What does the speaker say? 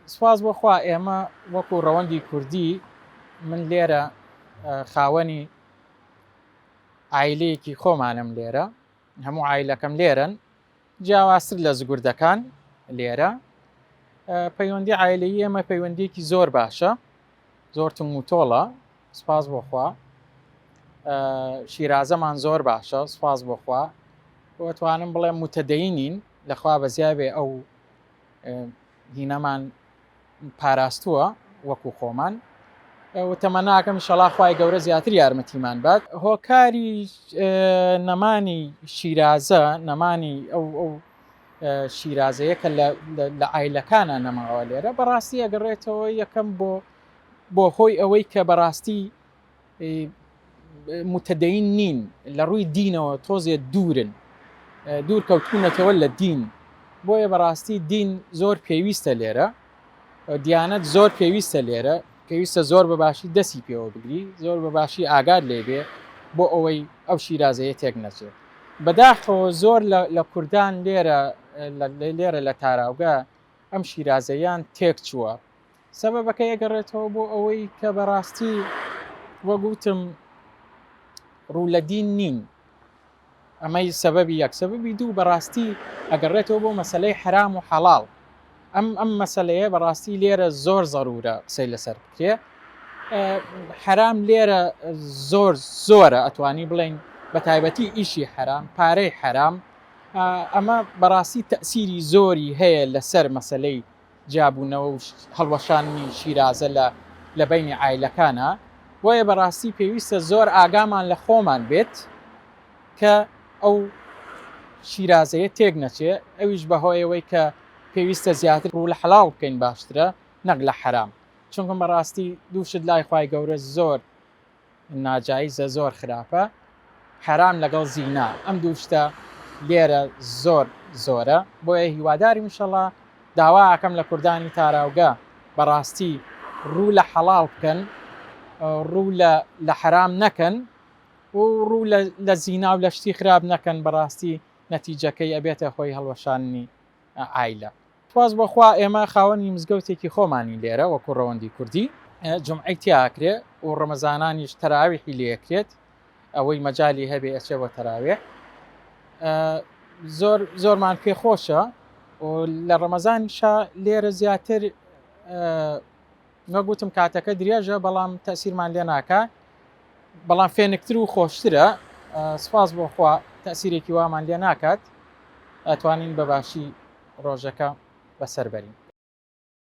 سوپاس بۆ خوا ئێمە وەکو ڕەوەندی کوردی من لێرە خاوەنی عایلەیەکی خۆمانم لێرە هەموو عایلەکەم لێرەن جیاوازتر لە زگوردەکان لێرە پەیوەندی عایلەی ئێمە پەیوەندیەکی زۆر باشە زۆر تونگ و تۆڵە سپاس بۆخوا شیرازەمان زۆر باشە سپاس بۆخوا وتوانم بڵێم متەدەینین لەخوا بەزیابێ ئەو هینەمان پاراستووە وەکو خۆمان وتەمەناکەم شەڵا خوای گەورە زیاتر یارمەتیمان بات هۆکاری نەمانی شیرازە نەمانی ئەو ئەو شیرازەیە کە لە ئایلەکانە نەماوە لێرە بەڕاستی ئەگەڕێتەوە یەکەم بۆ بۆ هۆی ئەوەی کە بەڕاستی متدەین نین لە ڕووی دینەوە تۆزێ دوورن دوور کەوتونەتەوە لە دین بۆیە بەڕاستی دین زۆر پێویستە لێرە دیانەت زۆر پێویستە لێرە پێویستە زۆر بە باشی دەسی پێوە بگری زۆر بە باشی ئاگات لێ بێ بۆ ئەوەی ئەو شیرازەیە تێک نەچێت بەداخەوە زۆر لە کوردان لێرە لێرە لە تاراوگە ئەم شیرازەیان تێک چووە سەبەبەکەی ئەگەڕێتەوە بۆ ئەوەی کە بەڕاستی وەک وتم ڕوو لە دین نین ئەمەی سەبەبی یەک سەبەبی دوو بەڕاستی ئەگەڕێتەوە بۆ مەسلەی حرام و حەڵاڵ ئەم ئەم مەسلەیە بەڕاستی لێرە زۆر زەرورە قسەی لەسەر بکرێ حرام لێرە زۆر زۆرە ئەتوانی بڵین بە تایبەتی ئیشی حرام پارەی حرام ئەمە بەڕاستی تەسیری زۆری هەیە لەسەر مەسلەی جیابوونەوە و هەڵوەشاندنی شیرازە لە لە بەینی عایلەکانا، بۆیە بەڕاستی پێویستە زۆر ئاگامان لە خۆمان بێت کە ئەو شیرازەیە تێک نەچێ، ئەویش بە هۆیەوەی کە پێویستە زیاتر ڕوو لە حەڵاڵ بکەین باشترە نەک لە حەرام، چونکە بەڕاستی دوو شت لای خوای گەورە زۆر ناجایزە زۆر خراپە حەرام لەگەڵ زینا ئەم دوو شتە لێرە زۆر زۆرە بۆیە هیوادارم ئینشەڵا داوا ئەکەم لە کوردانی تاراوگە بەڕاستی ڕوو لە حەڵاڵ بکەن ڕوو لە لە حەرام نەکەن و ڕوو لە لە زینا و لە شتی خراپ نەکەن بەڕاستی نەتیجەکەی ئەبێتە هۆی هەڵوەشاننی عایلە. سوپاس بۆ خوا ئێمە خاوەنی مزگەوتێکی خۆمانین لێرە وەکو ڕەوەندی کوردی جومعەی تیا ئەکرێ و ڕەمەزانانیش تەراویحی لێ ئەکرێت ئەوەی مەجالی هەبێ ئەچێ بۆ تەراویح زۆر زۆرمان پێ خۆشە و لە ڕەمەزانیشا لێرە زیاتر وەک وتم کاتەکە درێژە بەڵام تەسیرمان لێ ناکا بەڵام فێنکتر و خۆشترە سپاس بۆ خوا تەسیرێکی وامان لێ ناکات ئەتوانین بە باشی ڕۆژەکە بەسەر بەرین.